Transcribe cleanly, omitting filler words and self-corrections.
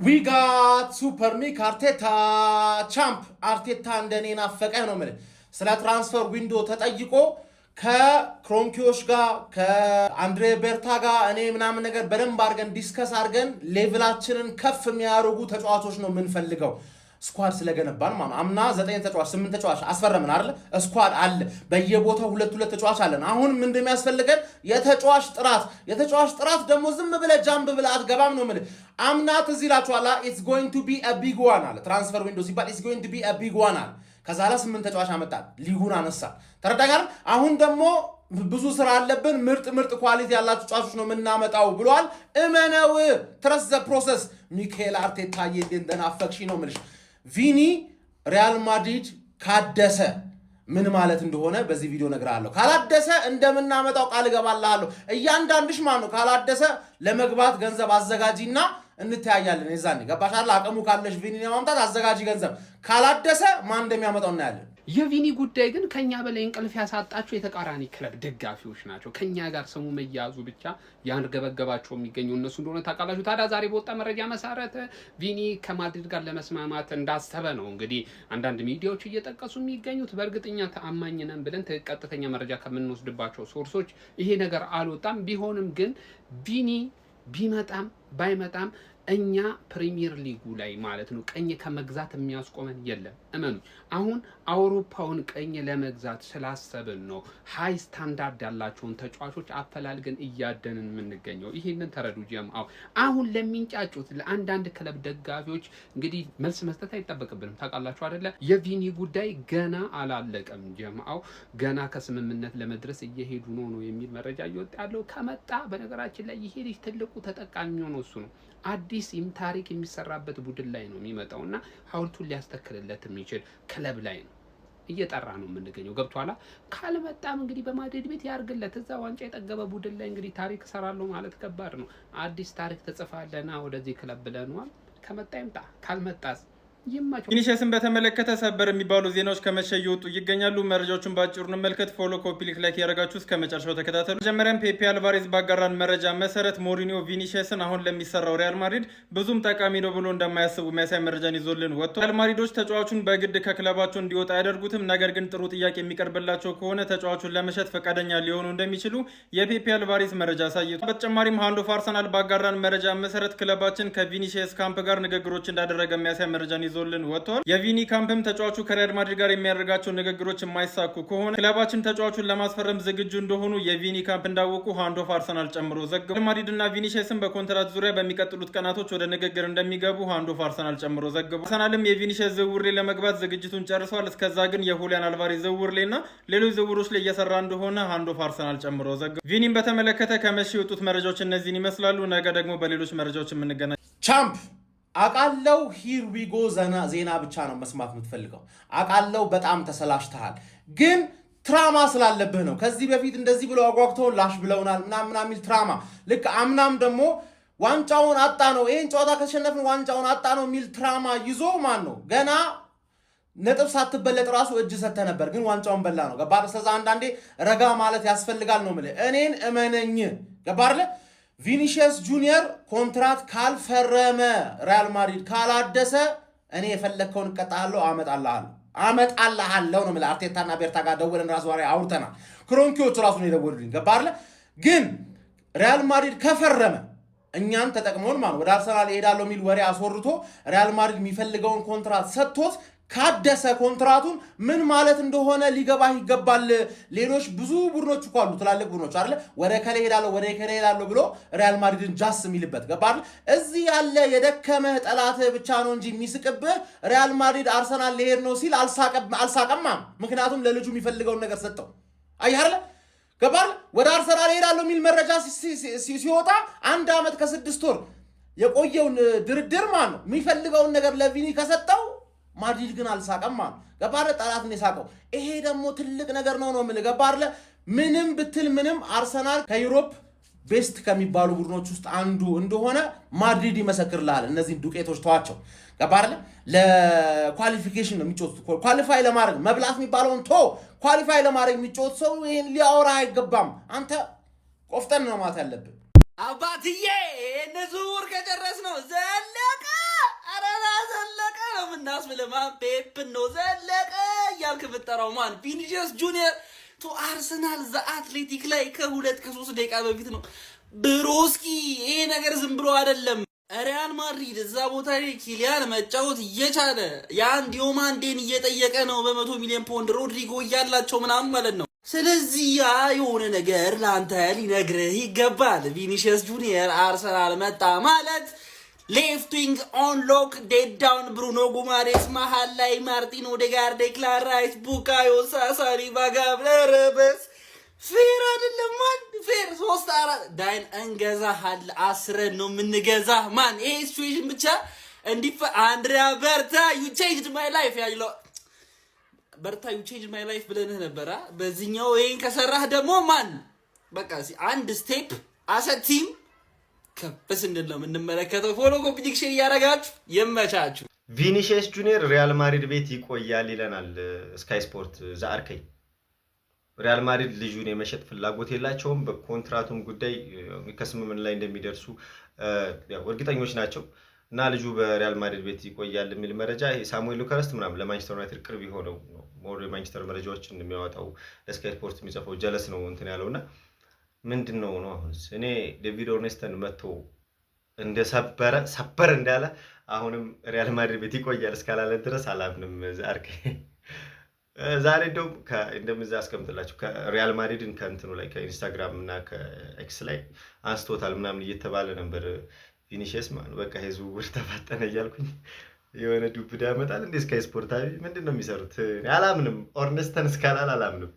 We got super Mick አርቴታ champ። አርቴታ እንደኔ ናፈቀህ ነው የምልህ። ስለ transfer window ተጠይቆ ከክሮንኪዎች ጋር፣ ከአንድሬ ቤርታ ጋር እኔ ምናምን ነገር በደንብ አድርገን discuss አድርገን level ኣችንን ከፍ የሚያደርጉ ተጫዋቾች ነው የምንፈልገው። Squad ስለገነባን ማለት ነው። አምና ዘጠኝ ተጫዋች፣ ስምንት ተጫዋች አስፈረምን አይደለ? Squad አለ። በየቦታው ሁለት ሁለት ተጫዋች አለን። አሁን ምን እንደሚያስፈልገን የተጫዋች ጥራት። የተጫዋች ጥራት ደግሞ ዝም ብለህ jump ብለህ አትገባም ነው የምልህ። አምና ትዝ ይላችኋል። "It's going to be a big one" አለ። Transfer window ሲባል "It's going to be a big one" አለ። ከዛ ላይ ስምንት ተጫዋች አመጣል። ሊጉን አነሳ። ተረዳኝ አይደል? አሁን ደግሞ ብዙ ስራ አለብን። ምርጥ ምርጥ quality ያላቸው ተጫዋቾች ነው የምናመጣው ብሏል። እመነው። Trust the process። ሚካኤል አርቴታ እንደናፈቅሽ ነው የምልሽ። ቪኒ ሪያል ማድሪድ ካደሰ ምን ማለት እንደሆነ በዚህ ቪዲዮ እነግርሃለሁ። ካላደሰ እንደምናመጣው ቃል እገባልሃለሁ። እያንዳንድሽ ማን ነው ካላደሰ ለመግባት ገንዘብ አዘጋጂና እንተያያለን። የዛኔ ገባሽ አይደል? አቅሙ ካለሽ ቪኒን ለማምጣት አዘጋጂ ገንዘብ። ካላደሰ ማን እንደሚያመጣው እናያለን። የቪኒ ጉዳይ ግን ከኛ በላይ እንቅልፍ ያሳጣቸው የተቃራኒ ክለብ ደጋፊዎች ናቸው። ከኛ ጋር ስሙ መያዙ ብቻ ያንገበገባቸው የሚገኘው እነሱ እንደሆነ ታውቃላችሁ። ታዲያ ዛሬ በወጣ መረጃ መሰረት ቪኒ ከማድሪድ ጋር ለመስማማት እንዳሰበ ነው እንግዲህ አንዳንድ ሚዲያዎች እየጠቀሱ የሚገኙት። በእርግጠኛ ተአማኝ ነን ብለን ቀጥተኛ መረጃ ከምንወስድባቸው source ኦች ይሄ ነገር አልወጣም። ቢሆንም ግን ቪኒ ቢመጣም ባይመጣም እኛ ፕሪሚየር ሊጉ ላይ ማለት ነው ቅኝ ከመግዛት የሚያስቆመን የለም። እመኑ። አሁን አውሮፓውን ቅኝ ለመግዛት ስላሰብን ነው high standard ያላቸውን ተጫዋቾች አፈላልገን እያደንን የምንገኘው። ይህንን ተረዱ ጀምአው። አሁን ለሚንጫጩት ለአንዳንድ ክለብ ደጋፊዎች እንግዲህ መልስ መስጠት አይጠበቅብንም። ታውቃላችሁ አይደለ? የቪኒ ጉዳይ ገና አላለቀም። ጀምአው ገና ከስምምነት ለመድረስ እየሄዱ ነው ነው የሚል መረጃ እየወጣ ያለው። ከመጣ በነገራችን ላይ ይሄ ልጅ ትልቁ ተጠቃሚ የሚሆነው እሱ ነው። አዲስ ታሪክ የሚሰራበት ቡድን ላይ ነው የሚመጣው እና ሐውልቱን ሊያስተክልለት የሚችል ክለብ ላይ ነው እየጠራ ነው የምንገኘው። ገብቷላ። ካልመጣም እንግዲህ በማድሪድ ቤት ያርግለት። እዛ ዋንጫ የጠገበ ቡድን ላይ እንግዲህ ታሪክ እሰራለሁ ማለት ከባድ ነው። አዲስ ታሪክ ትጽፋለና ወደዚህ ክለብ ብለነዋል። ከመጣ ይምጣ፣ ካልመጣስ ይመቸው። ቪኒሺየስን በተመለከተ ሰበር የሚባሉ ዜናዎች ከመሸ እየወጡ ይገኛሉ። መረጃዎቹን በአጭሩ እንመልከት። Follow፣ copy link፣ like ያደረጋችሁ እስከ መጨረሻው ተከታተሉ። መጀመሪያም ፔፔ አልቫሬዝ ባጋራን መረጃ መሰረት ሞሪኒዮ ቪኒሺየስን አሁን ለሚሰራው ሪያል ማድሪድ ብዙም ጠቃሚ ነው ብሎ እንደማያስቡ የሚያሳይ መረጃን ይዞልን ወጥቷል። ሪያል ማድሪዶች ተጫዋቹን በግድ ከክለባቸው እንዲወጣ አያደርጉትም። ነገር ግን ጥሩ ጥያቄ የሚቀርብላቸው ከሆነ ተጫዋቹን ለመሸጥ ፈቃደኛ ሊሆኑ እንደሚችሉ የፔፔ አልቫሬዝ መረጃ አሳይቷል። በተጨማሪም ሃንድ ኦፍ አርሰናል ባጋራን መረጃ መሰረት ክለባችን ከቪኒሺየስ ካምፕ ጋር ንግግሮች እንዳደረገ የሚያሳይ መረጃን ይዞልን ወጥቷል። የቪኒ ካምፕም ተጫዋቹ ከሪያል ማድሪድ ጋር የሚያደርጋቸው ንግግሮች የማይሳኩ ከሆነ ክለባችን ተጫዋቹን ለማስፈረም ዝግጁ እንደሆኑ የቪኒ ካምፕ እንዳወቁ ሃንድ ኦፍ አርሰናል ጨምሮ ዘግቧል። ሪያል ማድሪድ እና ቪኒሺየስን በኮንትራት ዙሪያ በሚቀጥሉት ቀናቶች ወደ ንግግር እንደሚገቡ ሃንድ ኦፍ አርሰናል ጨምሮ ዘግቧል። አርሰናልም የቪኒሺየስ ዝውውር ላይ ለመግባት ዝግጅቱን ጨርሷል። እስከዛ ግን የሁሊያን አልቫሬዝ ዝውውር ላይ እና ሌሎች ዝውውሮች ላይ እየሰራ እንደሆነ ሃንድ ኦፍ አርሰናል ጨምሮ ዘግቧል። ቪኒን በተመለከተ ከመሸ የወጡት መረጃዎች እነዚህን ይመስላሉ። ነገ ደግሞ በሌሎች መረጃዎች የምንገናኝ Champ፣ አቃለው፣ here we go። ዜና ብቻ ነው መስማት የምትፈልገው። አቃለው፣ በጣም ተሰላችተሃል፣ ግን trauma ስላለብህ ነው። ከዚህ በፊት እንደዚህ ብለው አጓግተውን ላሽ ብለውናል ምናምን ምናምን የሚል trauma፣ ልክ አምናም ደግሞ ዋንጫውን አጣ ነው፣ ይህን ጨዋታ ከተሸነፍን ዋንጫውን አጣ ነው የሚል trauma ይዞ ማን ነው ገና ነጥብ ሳትበለጥ ራሱ እጅ ሰጥተህ ነበር፣ ግን ዋንጫውን በላ ነው። ገባህ? ስለዛ አንዳንዴ ረጋ ማለት ያስፈልጋል ነው የምልህ። እኔን እመነኝ። ገባህ አይደለ? ቪኒሺየስ ጁኒየር ኮንትራት ካልፈረመ፣ ሪያል ማድሪድ ካላደሰ እኔ የፈለግከውን እቀጣለሁ፣ አመጣልሃለሁ፣ አመጣልሃለሁ ነው የምልህ። አርቴታና ቤርታ ጋር ደውለን ራሱ ወሬ አውርተናል። ክሮንኪዎቹ ራሱ ነው የደወሉልኝ። ገባህ አይደለ? ግን ሪያል ማድሪድ ከፈረመ እኛን ተጠቅሞን ማለት ወደ አርሰናል እሄዳለሁ የሚል ወሬ አስወርቶ ሪያል ማድሪድ የሚፈልገውን ኮንትራት ሰጥቶት ካደሰ ኮንትራቱን ምን ማለት እንደሆነ ሊገባህ ይገባል። ሌሎች ብዙ ቡድኖች እኮ አሉ፣ ትላልቅ ቡድኖች አይደለ? ወደ ከሌ ሄዳለሁ፣ ወደ ከሌ ሄዳለሁ ብሎ ሪያል ማድሪድን ጃስ የሚልበት ገባህ አይደል? እዚህ ያለ የደከመህ ጠላትህ ብቻ ነው እንጂ የሚስቅብህ ሪያል ማድሪድ አርሰናል ሊሄድ ነው ሲል አልሳቀማ። ምክንያቱም ለልጁ የሚፈልገውን ነገር ሰጠው። አየህ አይደለ? ገባህ አይደል? ወደ አርሰናል ሄዳለሁ የሚል መረጃ ሲወጣ አንድ ዓመት ከ6 ወር የቆየውን ድርድር ማለት ነው የሚፈልገውን ነገር ለቪኒ ከሰጠው ማድሪድ ግን አልሳቀም ማለት ገባህ አይደል? ጠላት ነው የሳቀው። ይሄ ደግሞ ትልቅ ነገር ነው ነው የምልህ። ገባህ አይደለ? ምንም ብትል ምንም አርሰናል ከ Europe best ከሚባሉ ቡድኖች ውስጥ አንዱ እንደሆነ ማድሪድ ይመሰክርልሃል። እነዚህን ዱቄቶች ተዋቸው። ገባህ አይደለ? ለ qualification ነው የሚጫወቱት። Qualify ለማድረግ መብላት የሚባለውን ቶ qualify ለማድረግ የሚጫወት ሰው ይህን ሊያወራ አይገባም። አንተ ቆፍጠን ነው ማለት ያለብህ። አባትዬ፣ ይህን ዝውውር ከጨረስ ነው ዘለቀ። ይባስ ብለህ ማን ፔፕ ነው ዘለቀ እያልክ ብትጠራው ማን ቪኒሲየስ ጁኒየር to አርሰናል ዘ አትሌቲክ ላይ ከ2 ከ3 ደቂቃ በፊት ነው። Broski፣ ይሄ ነገር ዝም ብሎ አይደለም። ሪያል ማድሪድ እዛ ቦታ ላይ ኪሊያን መጫወት እየቻለ ያን ዲዮማንዴን እየጠየቀ ነው በ100 ሚሊዮን ፓውንድ፣ ሮድሪጎ እያላቸው ምናምን ማለት ነው። ስለዚህ ያ የሆነ ነገር ለአንተ ሊነግርህ ይገባል። ቪኒሲየስ ጁኒየር አርሰናል መጣ ማለት left wing on lock dead down፣ ብሩኖ ጉማሬስ መሀል ላይ ማርቲን ኦዴጋርድ፣ ዴክላን ራይስ፣ ቡካዮ ሳካ፣ ሳሊባ፣ ጋብርኤል ረበስ fair አይደለም man፣ fair ሶስት አራት ዳይን እንገዛሃል፣ አስረን ነው የምንገዛ man። ይሄ situation ብቻ እንዲፈ አንድሪያ በርታ "you changed my life" ያለው በርታ "you changed my life" ብለንህ ነበራ። በዚህኛው ይሄን ከሰራህ ደግሞ man በቃ አንድ step as a team ከፍ ስንል ነው የምንመለከተው። Follow፣ copy link፣ share እያደረጋችሁ ይመቻችሁ። ቪኒሺየስ ጁኒየር ሪያል ማድሪድ ቤት ይቆያል ይለናል ስካይ ስፖርት ዘአርከኝ። ሪያል ማድሪድ ልጁን የመሸጥ ፍላጎት የላቸውም። በኮንትራቱም ጉዳይ ከስምምነት ላይ እንደሚደርሱ እርግጠኞች ናቸው እና ልጁ በሪያል ማድሪድ ቤት ይቆያል የሚል መረጃ ሳሙኤል ሉከረስት ምናምን ለማንቸስተር ዩናይትድ ቅርብ የሆነው ነው። More የማንቸስተር መረጃዎችን የሚያወጣው ለስካይ ስፖርት የሚጽፈው ጀለስ ነው እንትን ያለው። እና ምንድን ነው ነው አሁንስ እኔ ዴቪድ ኦርኔስተን መጥቶ እንደሰበረ ሰበር እንዳለ አሁንም ሪያል ማድሪድ ቤት ይቆያል እስካላለ ድረስ አላምንም። ዛሬ እንደውም እንደምዛ አስቀምጥላችሁ ከሪያል ማድሪድን ከእንትኑ ላይ ከኢንስታግራም እና ከኤክስ ላይ አንስቶታል ምናምን እየተባለ ነበር። ቪኒሺየስ ማለት በቃ የዝውውር ተፋጠነ እያልኩኝ የሆነ ዱብዳ ያመጣል እንዴ? ስካይ ስፖርት ምንድን ነው የሚሰሩት? አላምንም። ኦርነስተን እስካላል አላምንም።